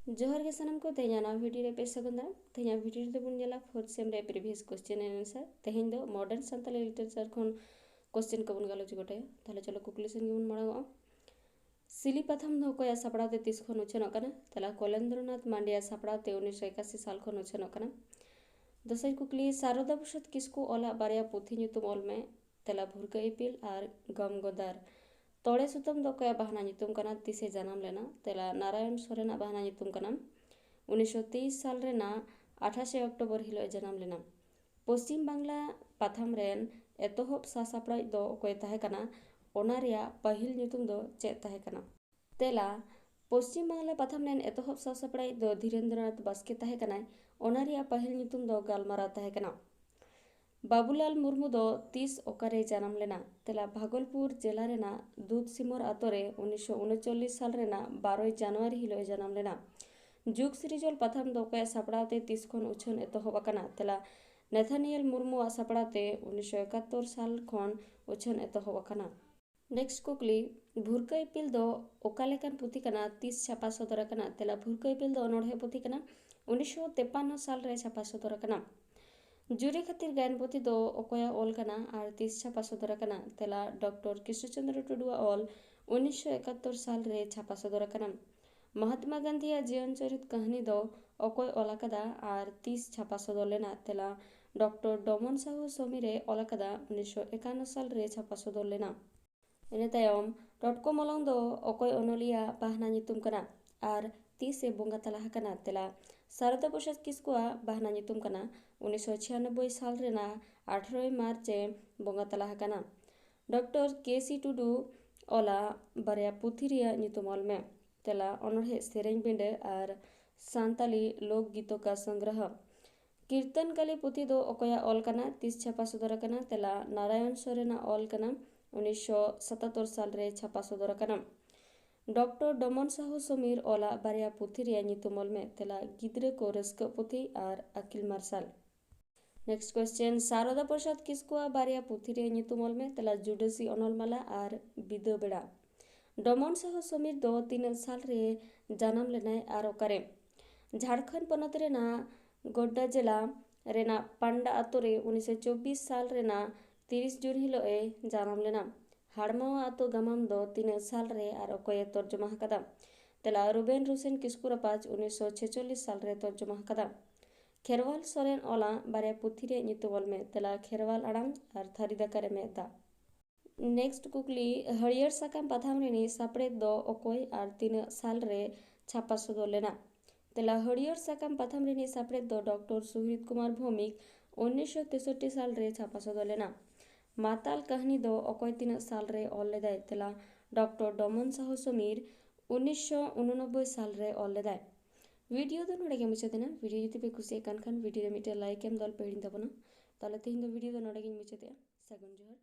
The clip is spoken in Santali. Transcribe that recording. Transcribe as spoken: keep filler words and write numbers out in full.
ᱡᱚᱦᱟᱨ ᱜᱮ ᱥᱟᱱᱟᱢ ᱠᱚ, ᱛᱮᱦᱮᱧᱟᱜ ᱱᱟᱣᱟ video ᱨᱮ ᱯᱮ ᱥᱟᱹᱜᱩᱱ ᱫᱟᱨᱟᱢ᱾ ᱛᱮᱦᱮᱧᱟᱜ video ᱨᱮᱫᱚ ᱵᱚᱱ ᱧᱮᱞᱟ fourth sem ᱨᱮ previous question and answer᱾ ᱛᱮᱦᱮᱧ ᱫᱚ modern ᱥᱟᱱᱛᱟᱞᱤ literature ᱠᱷᱚᱱ question ᱠᱚᱵᱚᱱ ᱜᱟᱞᱚᱪ ᱜᱚᱴᱟᱭᱟ᱾ ᱛᱟᱦᱚᱞᱮ ᱪᱚᱞᱚ ᱠᱩᱠᱞᱤ ᱥᱮᱱ ᱜᱮᱵᱚᱱ ᱢᱟᱲᱟᱝᱚᱜᱼᱟ᱾ ᱥᱤᱞᱤ ᱯᱟᱛᱷᱟᱢ ᱫᱚ ᱚᱠᱚᱭᱟᱜ ᱥᱟᱯᱲᱟᱣ ᱛᱮ ᱛᱤᱥ ᱠᱷᱚᱱ ᱩᱪᱷᱟᱹᱱᱚᱜ ᱠᱟᱱᱟ? ᱛᱮᱞᱟ ᱠᱚᱞᱮᱱᱫᱨᱚᱱᱟᱛᱷ ᱢᱟᱱᱰᱤᱭᱟᱜ ᱥᱟᱯᱲᱟᱣ ᱛᱮ ᱩᱱᱤᱥᱥᱚ ᱮᱠᱟᱥᱤ ᱥᱟᱞ ᱠᱷᱚᱱ ᱩᱪᱷᱟᱹᱱᱚᱜ ᱠᱟᱱᱟ᱾ ᱫᱚᱥᱟᱨ ᱠᱩᱠᱞᱤ, ᱥᱟᱨᱚᱫᱟ ᱯᱨᱚᱥᱟᱫᱽ ᱠᱤᱥᱠᱩ ᱚᱞᱟᱜ ᱵᱟᱨᱭᱟ ᱯᱩᱛᱷᱤ ᱧᱩᱛᱩᱢ ᱚᱞ ᱢᱮ᱾ ᱛᱮᱞᱟ ᱵᱷᱩᱨᱠᱟᱹ ᱤᱯᱤᱞ ᱟᱨ ᱜᱟᱢ ᱜᱚᱫᱟᱨ᱾ ᱛᱚᱲᱮ ᱥᱩᱛᱟᱹᱢ ᱫᱚ ᱚᱠᱚᱭᱟᱜ ᱵᱟᱦᱱᱟ ᱧᱩᱛᱩᱢ ᱠᱟᱱᱟ? ᱛᱤᱥᱮ ᱡᱟᱱᱟᱢ ᱞᱮᱱᱟ? ᱛᱮᱞᱟ ᱱᱟᱨᱟᱭᱚᱱ ᱥᱚᱨᱮᱱᱟᱜ ᱵᱟᱦᱱᱟ ᱧᱩᱛᱩᱢ ᱠᱟᱱᱟ᱾ ᱩᱱᱤᱥᱥᱚ ᱛᱮᱭᱤᱥ ᱥᱟᱞ ᱨᱮᱱᱟᱜ ᱟᱴᱷᱟᱥᱮ ᱚᱠᱴᱳᱵᱚᱨ ᱦᱤᱞᱳᱜ ᱮ ᱡᱟᱱᱟᱢ ᱞᱮᱱᱟ᱾ ᱯᱚᱥᱪᱤᱢ ᱵᱟᱝᱞᱟ ᱯᱟᱛᱷᱟᱢ ᱨᱮᱱ ᱮᱛᱚᱦᱚᱵ ᱥᱟᱥᱟᱯᱲᱟᱣᱤᱡ ᱫᱚ ᱚᱠᱚᱭ ᱛᱟᱦᱮᱸ ᱠᱟᱱᱟ? ᱚᱱᱟ ᱨᱮᱭᱟᱜ ᱯᱟᱹᱦᱤᱞ ᱧᱩᱛᱩᱢ ᱫᱚ ᱪᱮᱫ ᱛᱟᱦᱮᱸ ᱠᱟᱱᱟ? ᱛᱮᱞᱟ, ᱯᱚᱥᱪᱤᱢ ᱵᱟᱝᱞᱟ ᱯᱟᱛᱷᱟᱢ ᱨᱮᱱ ᱮᱛᱚᱦᱚᱵ ᱥᱟᱥᱟᱯᱲᱟᱣᱤᱡ ᱫᱚ ᱫᱷᱤᱨᱮᱱᱫᱨᱚᱱᱟᱛᱷ ᱵᱟᱥᱠᱮ ᱛᱟᱦᱮᱸ ᱠᱟᱱᱟᱭ᱾ ᱚᱱᱟ ᱨᱮᱭᱟᱜ ᱯᱟᱹᱦᱤᱞ ᱧᱩᱛᱩᱢ ᱫᱚ ᱜᱟᱞᱢᱟᱨᱟᱣ ᱛᱟᱦᱮᱸ ᱠᱟᱱᱟ᱾ ᱵᱟᱵᱩᱞᱟᱞ ᱢᱩᱨᱢᱩ ᱫᱚ ᱛᱤᱥ ᱚᱠᱟᱨᱮᱭ ᱡᱟᱱᱟᱢ ᱞᱮᱱᱟ? ᱛᱮᱞᱟ ᱵᱷᱟᱜᱚᱞᱯᱩᱨ ᱡᱮᱞᱟ ᱨᱮᱱᱟᱜ ᱫᱩᱫᱷᱥᱤᱢᱚᱨ ᱟᱛᱳ ᱨᱮ ᱩᱱᱤᱥᱥᱚ ᱩᱱᱩᱪᱚᱞᱞᱤᱥ ᱥᱟᱞ ᱨᱮᱱᱟᱜ ᱵᱟᱨᱚᱭ ᱡᱟᱱᱩᱣᱟᱨᱤ ᱦᱤᱞᱳᱜ ᱮ ᱡᱟᱱᱟᱢ ᱞᱮᱱᱟ᱾ ᱡᱩᱜᱽ ᱥᱤᱨᱡᱚᱞ ᱯᱟᱛᱷᱟᱢ ᱫᱚ ᱚᱠᱚᱭᱟᱜ ᱥᱟᱯᱲᱟᱣ ᱛᱮ ᱛᱤᱥ ᱠᱷᱚᱱ ᱩᱪᱷᱟᱹᱱ ᱮᱛᱚᱦᱚᱵ ᱟᱠᱟᱱᱟ? ᱛᱮᱞᱟ ᱱᱮᱛᱷᱟᱱᱤᱭᱮᱞ ᱢᱩᱨᱢᱩᱣᱟᱜ ᱥᱟᱯᱲᱟᱣ ᱛᱮ ᱩᱱᱤᱥᱥᱚ ᱮᱠᱟᱛᱛᱳᱨ ᱥᱟᱞ ᱠᱷᱚᱱ ᱩᱪᱷᱟᱹᱱ ᱮᱛᱚᱦᱚᱵ ᱟᱠᱟᱱᱟ᱾ Next ᱠᱩᱠᱞᱤ, ᱵᱷᱩᱨᱠᱟᱹ ᱤᱯᱤᱞ ᱫᱚ ᱚᱠᱟ ᱞᱮᱠᱟᱱ ᱯᱩᱛᱷᱤ ᱠᱟᱱᱟ? ᱛᱤᱥ ᱪᱷᱟᱯᱟ ᱥᱚᱫᱚᱨ ᱟᱠᱟᱱᱟ? ᱛᱮᱞᱟ ᱵᱷᱩᱨᱠᱟᱹ ᱤᱯᱤᱞ ᱫᱚ ᱚᱱᱚᱬᱦᱮ ᱯᱩᱛᱷᱤ ᱠᱟᱱᱟ᱾ ᱩᱱᱤᱥᱥᱚ ᱛᱮᱯᱟᱱᱱᱚ ᱥᱟᱞ ᱨᱮ ᱪᱷᱟᱯᱟ ᱥᱚᱫᱚᱨ ᱟᱠᱟᱱᱟ᱾ ᱡᱩᱨᱤ ᱠᱷᱟᱹᱛᱤᱨ ᱜᱟᱭᱟᱱ ᱯᱩᱛᱷᱤ ᱫᱚ ᱚᱠᱚᱭᱟᱜ ᱚᱞ ᱠᱟᱱᱟ ᱟᱨ ᱛᱤᱥ ᱪᱷᱟᱯᱟ ᱥᱚᱫᱚᱨ ᱟᱠᱟᱱᱟ? ᱛᱮᱞᱟ ᱰᱚᱠᱴᱚᱨ ᱠᱨᱤᱥᱱᱚᱪᱚᱸᱫᱽᱨᱚ ᱴᱩᱰᱩᱣᱟᱜ ᱚᱞ ᱩᱱᱤᱥᱥᱚ ᱮᱠᱟᱛᱛᱳᱨ ᱥᱟᱞ ᱨᱮ ᱪᱷᱟᱯᱟ ᱥᱚᱫᱚᱨ ᱟᱠᱟᱱᱟ᱾ ᱢᱚᱦᱟᱛᱢᱟ ᱜᱟᱱᱫᱷᱤᱭᱟᱜ ᱡᱤᱭᱚᱱ ᱪᱚᱨᱤᱛ ᱠᱟᱹᱦᱱᱤ ᱫᱚ ᱚᱠᱚᱭ ᱚᱞ ᱟᱠᱟᱫᱟ ᱟᱨ ᱛᱤᱥ ᱪᱷᱟᱯᱟ ᱥᱚᱫᱚᱨ ᱞᱮᱱᱟ? ᱛᱮᱞᱟ ᱰᱚᱠᱴᱚᱨ ᱰᱚᱢᱚᱱ ᱥᱟᱦᱩ ᱥᱚᱢᱤᱨ ᱮ ᱚᱞ ᱟᱠᱟᱫᱟ, ᱩᱱᱤᱥᱥᱚ ᱮᱠᱟᱱᱱᱚ ᱥᱟᱞ ᱨᱮ ᱪᱷᱟᱯᱟ ᱥᱚᱫᱚᱨ ᱞᱮᱱᱟ᱾ ᱤᱱᱟᱹ ᱛᱟᱭᱚᱢ ᱴᱚᱴᱠᱚ ᱢᱚᱞᱚᱝ ᱫᱚ ᱚᱠᱚᱭ ᱚᱱᱚᱞᱤᱭᱟᱹ ᱵᱟᱦᱱᱟ ᱧᱩᱛᱩᱢ ᱠᱟᱱᱟ ᱟᱨ ᱛᱤᱥ ᱮ ᱵᱚᱸᱜᱟ ᱛᱟᱞᱟ ᱟᱠᱟᱱᱟ? ᱛᱮᱞᱟ ᱥᱟᱨᱚᱫᱟ ᱯᱨᱚᱥᱟᱫᱽ ᱠᱤᱥᱠᱩᱣᱟᱜ ᱵᱟᱦᱱᱟ ᱧᱩᱛᱩᱢ ᱠᱟᱱᱟ᱾ ᱩᱱᱤᱥᱥᱚ ᱪᱷᱤᱭᱟᱱᱚᱵᱵᱳᱭ ᱥᱟᱞ ᱨᱮᱱᱟᱜ ᱟᱴᱷᱨᱚᱭ ᱢᱟᱨᱪ ᱮ ᱵᱚᱸᱜᱟ ᱛᱟᱞᱟ ᱟᱠᱟᱱᱟ᱾ ᱰᱚᱠᱴᱚᱨ ᱠᱮ ᱥᱤ ᱴᱩᱰᱩ ᱚᱞᱟᱜ ᱵᱟᱨᱭᱟ ᱯᱩᱛᱷᱤ ᱨᱮᱭᱟᱜ ᱧᱩᱛᱩᱢ ᱚᱞ ᱢᱮ᱾ ᱛᱮᱞᱟ ᱚᱱᱚᱬᱦᱮ ᱥᱮᱨᱮᱧ ᱵᱤᱸᱰᱟᱹ ᱟᱨ ᱥᱟᱱᱛᱟᱞᱤ ᱞᱳᱠ ᱜᱤᱛᱚ ᱠᱟ ᱥᱚᱝᱜᱨᱚᱦᱚ᱾ ᱠᱤᱨᱛᱚᱱ ᱠᱟᱞᱤ ᱯᱩᱛᱷᱤ ᱫᱚ ᱚᱠᱚᱭᱟᱜ ᱚᱞ ᱠᱟᱱᱟ? ᱛᱤᱥ ᱪᱷᱟᱯᱟ ᱥᱚᱫᱚᱨ ᱟᱠᱟᱱᱟ? ᱛᱮᱞᱟ ᱱᱟᱨᱟᱭᱚᱱ ᱥᱚᱨᱮᱱᱟᱜ ᱚᱞ ᱠᱟᱱᱟ᱾ ᱩᱱᱤᱥᱥᱚ ᱥᱟᱛᱟᱛᱛᱳᱨ ᱥᱟᱞ ᱨᱮ ᱪᱷᱟᱯᱟ ᱥᱚᱫᱚᱨ ᱟᱠᱟᱱᱟ᱾ ᱰᱚᱠᱴᱚᱨ ᱰᱚᱢᱚᱱ ᱥᱟᱦᱩ ᱥᱚᱢᱤᱨ ᱚᱞᱟᱜ ᱵᱟᱨᱭᱟ ᱯᱩᱛᱷᱤ ᱨᱮᱭᱟᱜ ᱧᱩᱛᱩᱢ ᱚᱞ ᱢᱮ᱾ ᱛᱮᱞᱟ ᱜᱤᱫᱽᱨᱟᱹ ᱠᱚ ᱨᱟᱹᱥᱠᱟᱹᱜ ᱯᱩᱛᱷᱤ ᱟᱨ ᱟᱹᱠᱤᱞ ᱢᱟᱨᱥᱟᱞ᱾ Next question, ᱥᱟᱨᱚᱫᱟ ᱯᱨᱚᱥᱟᱫᱽ ᱠᱤᱥᱠᱩᱣᱟᱜ ᱵᱟᱨᱭᱟ ᱯᱩᱛᱷᱤ ᱨᱮᱭᱟᱜ ᱧᱩᱛᱩᱢ ᱚᱞ ᱢᱮ᱾ ᱛᱮᱞᱟ ᱡᱩᱰᱟᱹᱥᱤ ᱚᱱᱚᱞ ᱢᱟᱞᱟ ᱟᱨ ᱵᱤᱫᱟᱹ ᱵᱮᱲᱟ᱾ ᱰᱚᱢᱚᱱ ᱥᱟᱦᱚ ᱥᱚᱢᱤᱨ ᱫᱚ ᱛᱤᱱᱟᱹᱜ ᱥᱟᱞ ᱨᱮ ᱡᱟᱱᱟᱢ ᱞᱮᱱᱟᱭ ᱟᱨ ᱚᱠᱟᱨᱮ? ᱡᱷᱟᱲᱠᱷᱚᱸᱰ ᱯᱚᱱᱚᱛ ᱨᱮᱱᱟᱜ ᱜᱳᱰᱰᱟ ᱡᱮᱞᱟ ᱨᱮᱱᱟᱜ ᱯᱟᱱᱰᱟ ᱟᱛᱳ ᱨᱮ ᱩᱱᱤᱥᱥᱚ ᱪᱚᱵᱵᱤᱥ ᱥᱟᱞ ᱨᱮᱱᱟᱜ ᱛᱤᱨᱤᱥ ᱡᱩᱱ ᱦᱤᱞᱳᱜ ᱮ ᱡᱟᱱᱟᱢ ᱞᱮᱱᱟ᱾ ᱦᱟᱲᱢᱟᱣᱟ ᱟᱛᱳ ᱜᱟᱢᱟᱢ ᱫᱚ ᱛᱤᱱᱟᱹᱜ ᱥᱟᱞ ᱨᱮ ᱟᱨ ᱚᱠᱚᱭᱮ ᱛᱚᱨᱡᱚᱢᱟ ᱟᱠᱟᱫᱟ? ᱛᱮᱞᱟ, ᱨᱩᱵᱮᱱ ᱨᱩᱥᱮᱱ ᱠᱤᱥᱠᱩ ᱨᱟᱯᱟᱡᱽ ᱩᱱᱤᱥᱥᱚ ᱪᱷᱮᱪᱚᱞᱞᱤᱥ ᱥᱟᱞ ᱨᱮ ᱛᱚᱨᱡᱚᱢᱟ ᱟᱠᱟᱫᱟ᱾ ᱠᱷᱮᱨᱣᱟᱞ ᱥᱚᱨᱮᱱ ᱚᱞᱟᱜ ᱵᱟᱨᱭᱟ ᱯᱩᱛᱷᱤ ᱨᱮᱭᱟᱜ ᱧᱩᱛᱩᱢ ᱚᱞ ᱢᱮ᱾ ᱛᱮᱞᱟ, ᱠᱷᱮᱨᱣᱟᱞ ᱟᱲᱟᱝ ᱟᱨ ᱛᱷᱟᱹᱨᱤ ᱫᱟᱠᱟ ᱨᱮ ᱢᱮᱫ ᱫᱟᱜ᱾ ᱱᱮᱠᱥᱴ ᱠᱩᱠᱞᱤ, ᱦᱟᱹᱨᱭᱟᱹᱲ ᱥᱟᱠᱟᱢ ᱯᱟᱛᱷᱟᱢ ᱨᱤᱱᱤᱡ ᱥᱟᱯᱲᱮᱛ ᱫᱚ ᱚᱠᱚᱭ ᱟᱨ ᱛᱤᱱᱟᱹᱜ ᱥᱟᱞ ᱨᱮ ᱪᱷᱟᱯᱟ ᱥᱚᱫᱚᱨ ᱞᱮᱱᱟ? ᱛᱮᱞᱟ, ᱦᱟᱹᱨᱭᱟᱹᱲ ᱥᱟᱠᱟᱢ ᱯᱟᱛᱷᱟᱢ ᱨᱤᱱᱤᱡ ᱥᱟᱯᱲᱮᱛ ᱫᱚ ᱰᱚᱠᱴᱚᱨ ᱥᱩᱦᱨᱤᱛ ᱠᱩᱢᱟᱨ ᱵᱷᱳᱣᱢᱤᱠ ᱩᱱᱤᱥᱥᱚ ᱛᱮᱥᱚᱴᱴᱤ ᱥᱟᱞ ᱨᱮ ᱪᱷᱟᱯᱟ ᱥᱚᱫᱚᱨ ᱞᱮᱱᱟ᱾ ᱢᱟᱛᱟᱞ ᱠᱟᱹᱦᱱᱤ ᱫᱚ ᱚᱠᱚᱭ ᱛᱤᱱᱟᱹᱜ ᱥᱟᱞ ᱨᱮ ᱚᱞ ᱞᱮᱫᱟᱭ? ᱛᱮᱞᱟ, ᱰᱚᱠᱴᱚᱨ ᱰᱚᱢᱚᱱ ᱥᱟᱦᱚ ᱥᱚᱢᱤᱨ ᱩᱱᱤᱥᱥᱚ ᱩᱱᱚᱱᱚᱵᱵᱳᱭ ᱥᱟᱞ ᱨᱮ ᱚᱞ ᱞᱮᱫᱟᱭ᱾ ᱵᱷᱤᱰᱤᱭᱳ ᱫᱚ ᱱᱚᱰᱮ ᱜᱮ ᱢᱩᱪᱟᱹᱫ ᱮᱱᱟ᱾ ᱵᱷᱤᱰᱤᱭᱳ ᱡᱩᱫᱤ ᱯᱮ ᱠᱩᱥᱤᱭᱟᱜ ᱠᱟᱱ ᱠᱷᱟᱱ ᱵᱷᱤᱰᱤᱭᱳ ᱨᱮ ᱢᱤᱫᱴᱮᱱ ᱞᱟᱭᱤᱠ ᱮᱢ ᱫᱚ ᱟᱞᱚᱯᱮ ᱦᱤᱲᱤᱧ ᱛᱟᱵᱚᱱᱟ᱾ ᱛᱟᱦᱚᱞᱮ ᱛᱮᱦᱮᱧ ᱫᱚ ᱵᱷᱤᱰᱤᱭᱳ ᱫᱚ ᱱᱚᱰᱮ ᱜᱤᱧ ᱢᱩᱪᱟᱹᱫᱮᱜᱼᱟ᱾ ᱥᱟᱹᱜᱩᱱ ᱡᱚᱦᱟᱨ᱾